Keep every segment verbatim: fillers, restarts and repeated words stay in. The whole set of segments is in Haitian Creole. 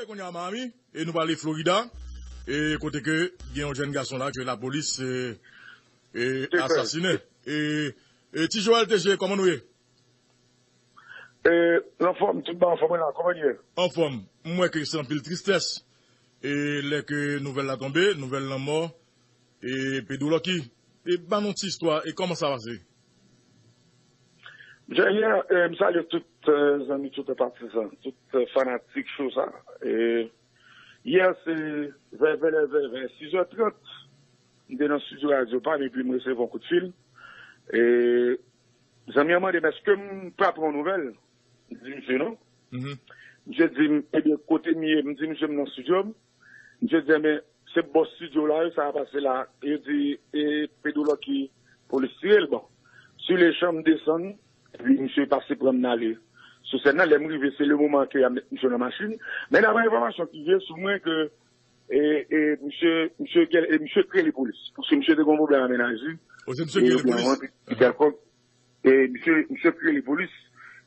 Kounye a Miami, e nou prale Florida, e kote ke gen yon jèn gason la ke lapolis e, e asasinen. E, e Ti Joel T G, kòman nou ye? E, anfòm, tout bon, anfòm la, kòman nou ye? Anfòm. M wè ke se anpil tristès. E lè ke nouvèl la tonbe, nouvèl lanmò, e Pedro Lucky. E ban nou ti istwa, e kòman sa pase? Jè yè, e, m salye tout e, zanmi, tout patizan, tout e, fanatik show sa. E, yè se vè, vè, vè, vè, vè sizè trant, m te nan estidyo radyo pa m epi m resevwa yon kout fil. E, zanmi an mande m èske m pral pran yon nouvèl. M di misye non. Misye di m, ebyen, kote m ye? M di misye m nan estidyo m. Misye di, men, se bòs estidyo la wi, sa a pase la. Yo di, e, Pedro Lucky, polis tire l. Bon, sou le chan, m desann, epi misye pase pran m n ale sou sèn nan. Lè m rive, se le moman ke y ap met misye nan machin. Men daprè enfòmasyon ki gen sou mwen ke, e, e, misye, misye, e, misye k rele polis. Paske misye te gen yon pwoblèm ak mennaj li. O, se misye k rele polis? Kèlkonk. E misye, misye k rele polis.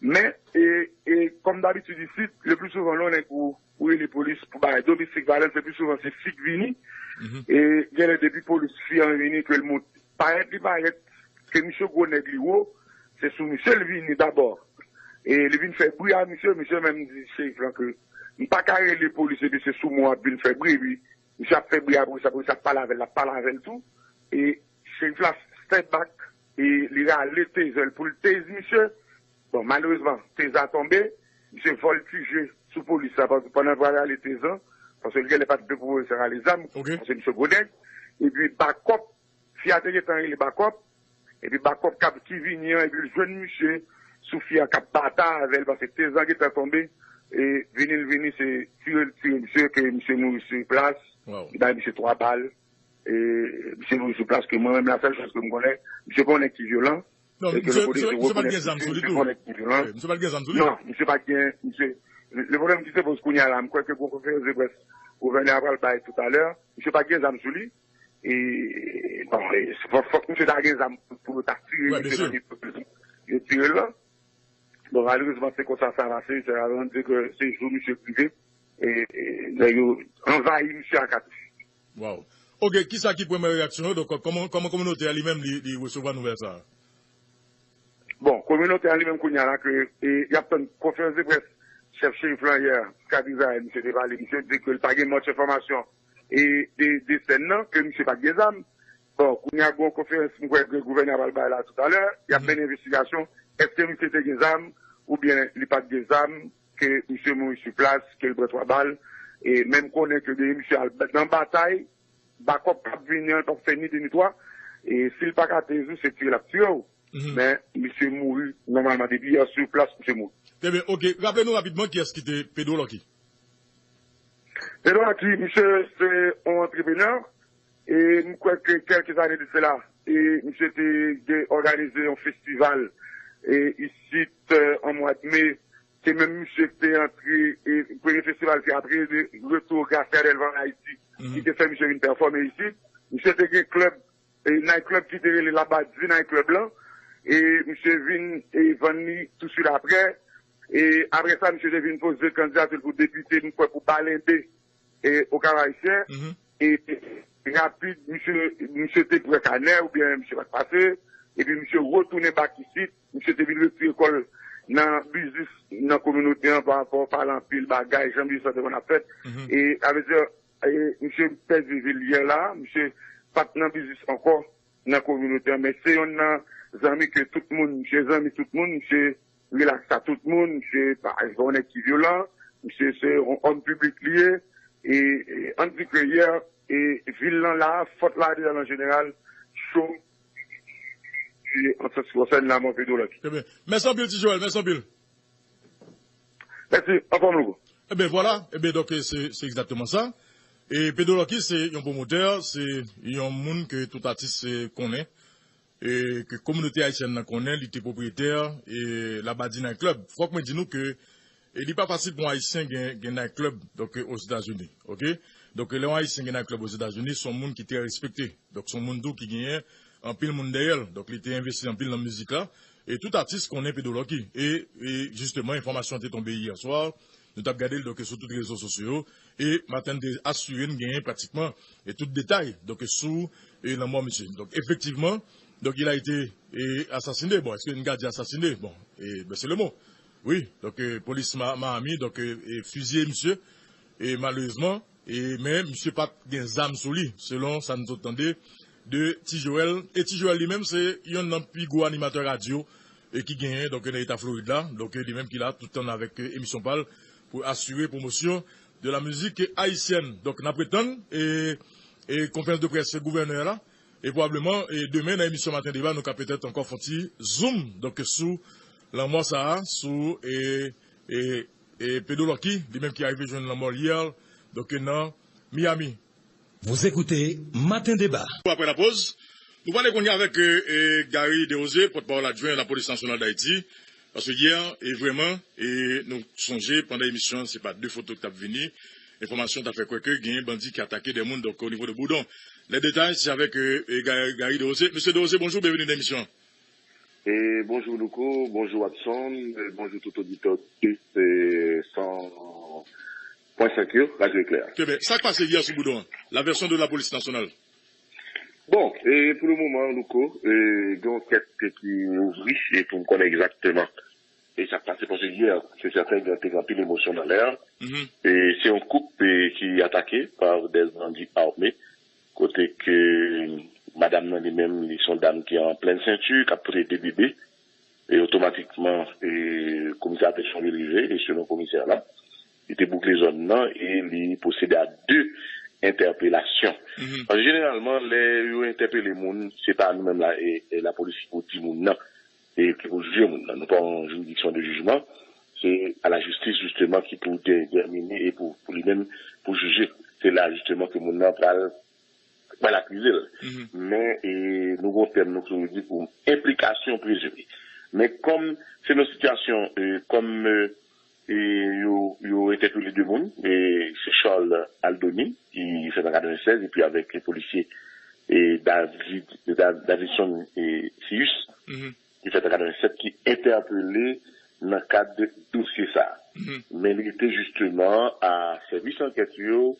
Men, e, e, kòm dabitid isit, le pli souvan lè yon nèg ou, ou rele polis pou bagay domestic violence, le pli souvan se fi k vini. E genlè depi polis fi an vini ke l monte. Parèt li parèt ke misye gwo nèg li wo, se sou misye l vini dabò. E li vin fè bri a misye, misye menm di Cherif lan ke m pa ka rele polis epi se sou mwen w ap vin fè bri, epi misye ap fè bri a polis la, polis la ap pale avè l, l ap pale avè l tou. E Cherif la step back, e li rale taser l pou l tase misye. Bon, malerezman, taser a tonbe, misye vòltije sou polis la pandan l pral rale taser an, paske l genlè pa t vle pou polis la rale zam, paske misye gwo nèg. Epi bakòp, fi a te gentan rele bakòp, epi bakòp k ap ki vini an, epi l jwenn misye sou fi a k ap batay avè l, paske taser an gentan tonbe, e vini l vini, se tire l tire misye, ke misye mouri sou plas, li bay misye twa bal, e misye mouri sou plas, ke mwen menm la sèl chans ke m konnen, misye pa yon nèg ki vyolan. Non, misye, misye, misye pa t gen zam sou li tou. Misye pa t gen zam sou li? Non, misye pa t gen, misye, le pwoblèm ki se poze kounye a la, m kwè ke gon konferans de près gouvènè a pral bay toutalè, misye pa t gen zam sou li. E, bon, e, fòk, fòk misye ta gen zam pou, pou yo ta tire misye nan nivo yo tire l lan. Bon, malerezman, se konsa sa pase, se la rann di ke se jou misye k rive, e, e, nèg yo anvayi misye ak atouch. Wow. Ok, kisa ki premye reyaksyon yo? Donk, kòman, kòman kominote a li menm li, li resevwa nouvèl sa a? Bon, kominote a li menm kounye a la ke, e, y ap tann konferans de près chèf Cherif lan yè, Scott Israel, misye te pale, misye di ke l pa gen much enfòmasyon, e, de, de sèn nan, ke misye pa t gen zam. Bon, kounye a gon konferans, m kwè ke gouvènè a pral bay la toutalè, y ap mennen envestigasyon, èske misye te gen zam, oubyen li pa t gen zam, ke misye mouri sou plas, ke l pran twa bal, e menm konnen ke depi misye al nan batay, bakòp k ap vini an, l p ap fè ni de ni twa, e si l pa ka teze w, se tire l ap tire w. Men, misye mouri nòmalman, depi yè sou plas, misye mouri. Trè byen, ok. Raple nou rapidman kiyès ki te Pedro Lucky. Pedro Lucky, misye se yon antreprenè, e m kwè ke kèlke zane de sela, e misye te, te òganize yon festival, e isit, e, an mwa de me, se menm misye ki te antre, e premye festival ki apre de retou Gracia Delva an Ayiti, ki te fè misye vin pèfòme isit. Misye te gen klèb, e night club ki te rele Labadi Night Club lan, e misye vin e vann li touswit apre. E apre sa, misye te vin poze kandidati l pou depite, m kwè pou Balenbe, e Okap Ayisyen. E rapid, misye, misye te pran kanè oubyen misye pa t pase, epi misye retounen bak isit, misye te vin retire kò l nan biznis nan kominote an pa rapò pale anpil bagay, jan biznis lan te konn ap fèt. E sa vle di, e, misye pèdi vi l yè la, misye pa t nan biznis ankò nan kominote an, men se yonn nan zanmi ke tout moun, misye zanmi tout moun, misye rilaks a tout moun, misye pa, se pa yon nèg ki vyolan, misye se yon òm piblik li ye, e, e ann di ke yè, e vil lan la, Fort Lauderdale an jeneral, cho, e an sa ki konsène lanmò Pedro Lucky. Trè byen. Mèsi anpil, Ti Joel, mèsi anpil. Mèsi, anfòm Louko. Eben, vwala, eben, donk, se, se egzakteman sa. E Pedro Lucky, se yon pwomotè, se yon moun ke tout atis, e, konnen, e ke kominote ayisyèn nan konnen, li te pwopriyetè, e Labadi Night Club. Fòk mwen di nou ke, e li pa fasil pou yon Ayisyen gen, gen night club, donk, e, Ozetazini, oke? Donk, lè yon Ayisyen gen night club Ozetazini, se yon moun ki trè respekte. Donk, se yon moun tou ki genyen anpil moun dèyè l. Donk, li te envesti anpil nan mizik la. E tout atis konnen Pedro Lucky. E, e jisteman, enfòmasyon an te tonbe yè swa. Nou t ap gade l, donk, sou tout rezo sosyo yo. E Matin Deba asire n genyen pratikman e tout detay, donk, sou e lanmò misye. Donk, efektivman, donk, il a été e assassiné. Bon, èske n ka di assassiné? Bon, e, ben, c'est le mot. Wi, donk, e, polis Ma- Miami, donk, e, e, fizye misye. E malerezman, e, men misye pa t gen zam sou li, selon sa n sot tande de Ti Joel. E Ti Joel li menm, se yonn nan pi gwo animatè radyo e ki genyen, donk, nan eta Florid la. Donk, e, li menm ki la tout tan avèk, e, emisyon pa l pou asire pwomosyon de la mizik ayisyèn. Donk, n ap ret tann e, e konferans de près gouvènè a la. E pwobableman, e demen nan emisyon Matin Deba, nou ka petèt ankò fè yon ti zoom, donk, sou lanmò sa a, sou e, e, e Pedro Lucky, li menm ki arive jwenn lanmò l yè, donk, nan Miami. Vous écoutez Matin Deba. Apre lapoz, nou pale kounye a avèk e, e, Gary Desrosiers, pòtpawòl adjwen Lapolis Nasyonal Dayiti. Paske yè, e vrèman, e nou sonje pandan emisyon an, se pa de foto ki t ap vini. Enfòmasyon ta fè kwè ke genyen bandi ki atake de moun, donk, o nivo de Boudon. Les détails, c'est avec e, e, Gary, Gary Desrosiers. Mesye Desrosiers, bonjou, byenveni nan emisyon an. E bonjou Louko, bonjou Watson, e bonjou tout oditè, oditris e san pwen senk yo, Radyo Eklè. Trè byen. Sa k pase yè sou Boudon an? La version de la police nationale. Bon, e pou le moman, Louko, e gen yon ankèt ki ouvri e pou m konnen egzakteman e sa k pase, paske yè, se sèten, gen te gen anpil emosyon nan lè a. E se yon koup e, ki atake pa de bandi ame, kote ke madanm nan li menm, li se yon dam ki an plèn senti, k ap pote de bebe. E otomatikman, e komisè a te chanje rive, e selon komisè la, li te boukle zòn nan e li pwosede a de entèpelasyon. Paske jeneralman, lè yo entèpele moun, se pa nou menm la, e, e lapolis ki pou di moun nan, e ki pou jije moun nan. Nou pa yon jiridiksyon de jijman. Se a la jistis, jisteman, ki pou detèmine e pou, pou li menm, pou jije. Se la, jisteman, ke moun nan pral, pral akize l. Men, e, nou gon tèm, nou toujou di pou enplikasyon prezime. Men kòm se nan sitiyasyon, e, kòm, e, e yo, yo entèpele de moun, e se Charles Aldony, ki fèt an katrevennsèz, epi avèk polisye, e, David, Da- Davidson, e, Cius, ki fèt an katrevennsèt, ki entèpele nan kad dosye sa a. Men li rete jisteman a sèvis ankèt yo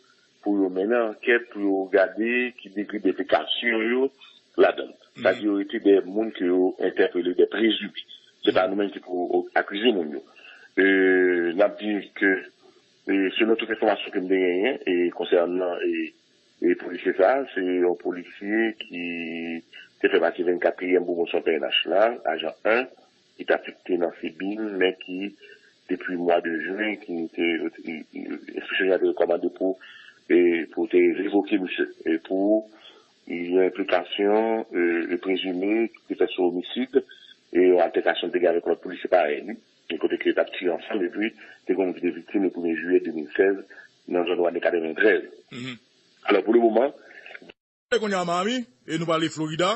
pou yo mennen ankèt, pou yo gade ki degre de enplikasyon yo ladan l. Sa di yo rete de moun ke yo entèpele, de prezime. Se pa nou menm ki pou akize moun yo. E, n ap di ke, e, selon tout enfòmasyon ke m te genyen, e konsènan, e, e polisye sa, se yon polisye ki te fè pati vennkatriyèm pwomosyon P N H la, ajan en, ki t afekte nan Sebin, men ki, depi mwa de jen, ki te, e, e, enstriksyon jeneral te rekòmande pou, e, pou te revoke misye, e pou yon enplikasyon, e, e prezime ki te fèt sou omisid, e yon altèkasyon te gen avèk lòt polisye parèy li, e kote ke yo t ap tire ansanm, epi te gen yon de viktim le premye jiyè de mil sèz nan zòn ane katreventrèz. Alò, pou le moman, kounye a Miami, e nou prale Florida,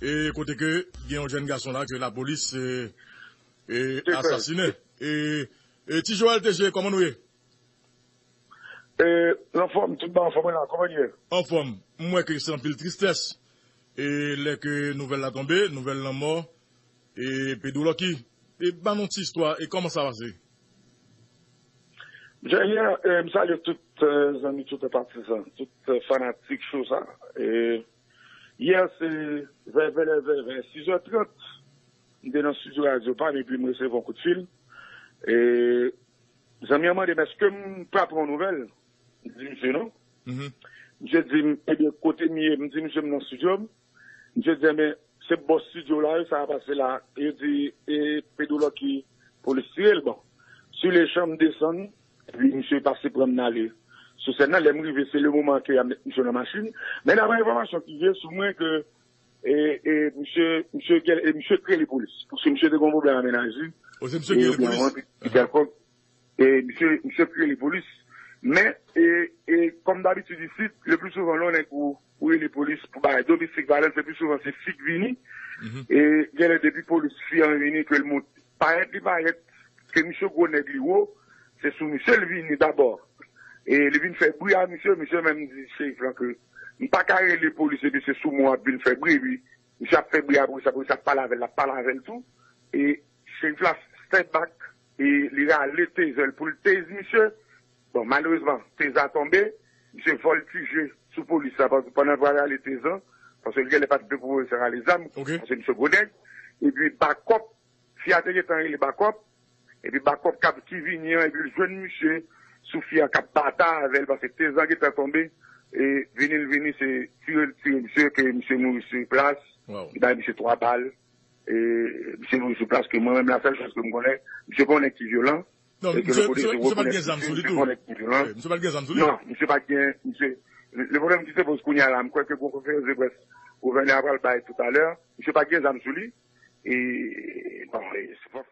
e kote ke gen yon jèn gason la ke lapolis, e, e asasinen. E, e Ti Joel T G, kòman nou ye? E, anfòm, tout bon, anfòm la, kòman nou ye? Anfòm. M wè ke se anpil tristès. E lè ke nouvèl la tonbe, nouvèl lanmò, e Pedro Lucky. E ban nou ti istwa, e kòman sa pase? Jè yè, e, m salye tout, e, zanmi, tout patizan, tout, e, fanatik show sa. E, yè se vè, vè, vè, vè sizè trant, m te nan estidyo radyo pa m, epi m resevwa yon kout fil. E, zanmi an mande m, èske m pral pran yon nouvèl? M di misye non. Misye di m, ebyen, kote m ye? M di misye m nan estidyo m. Misye di, men, se bò estidyo la, wi, sa a pase la. Yo di, e, Pedro Lucky, polis tire l, bon. Sou lechan, m desann, epi misye pase pran m ale sou sèn nan. Lè m rive, se le moman ke y ap met misye nan machin. Men daprè enfòmasyon ki gen sou mwen ke, e, e, misye, misye, e, misye k rele polis. Paske misye te gen yon pwoblèm ak mennaj li. O, se misye ki rele polis? Kèlkonk. E misye, misye k rele polis. Men, e, e, kòm dabitid isit, le pli souvan, lè yon nèg ou, ou rele polis pou bagay domestik violence, le pli souvan, se fi k vini. E genlè depi polis fi an vini, ke l monte. Parèt li parèt, ke misye gwo nèg li wo, se sou misye l vini dabò. E li vin fè bri a misye, misye menm di cherif lan ke m pa ka rele polis epi se sou mwen w ap vin fè bri, epi misye ap fè bri a polis la, polis la ap pale avè l, l ap pale avè l tou. E cherif la step back, e li rale tezè l pou l teze misye. Bon, malerezman, tezè a tonbe, misye vòltije sou polis la pandan l pral rale tezè, paske l genlè pa t vle pou polis la rale zam, paske misye gwo nèg. Epi bakòp, fi a te gentan rele bakòp, epi bakòp k ap ki vini an, epi l jwenn misye sou fi a k ap batay avè l, paske tezè a gentan tonbe, e vini l vini, se tire l tire misye, ke misye mouri sou plas, li bay misye twa bal, e misye mouri sou plas, ke mwen menm la sèl chans ke m konnen, misye pa yon nèg ki vyolan, Non, e ke misye, le polis misye, yo misye pa t gen rekonèt zam misye, sou li misye tou. pa yon nèg ki vyolan. Wi, misye pa t gen zam sou li. Non, misye pa t gen, misye, le pwoblèm ki se poze kounye a la, m kwè ke gon konferans de près gouvènè a pral bay toutalè, misye pa t gen zam sou li, e, bon, e, se pa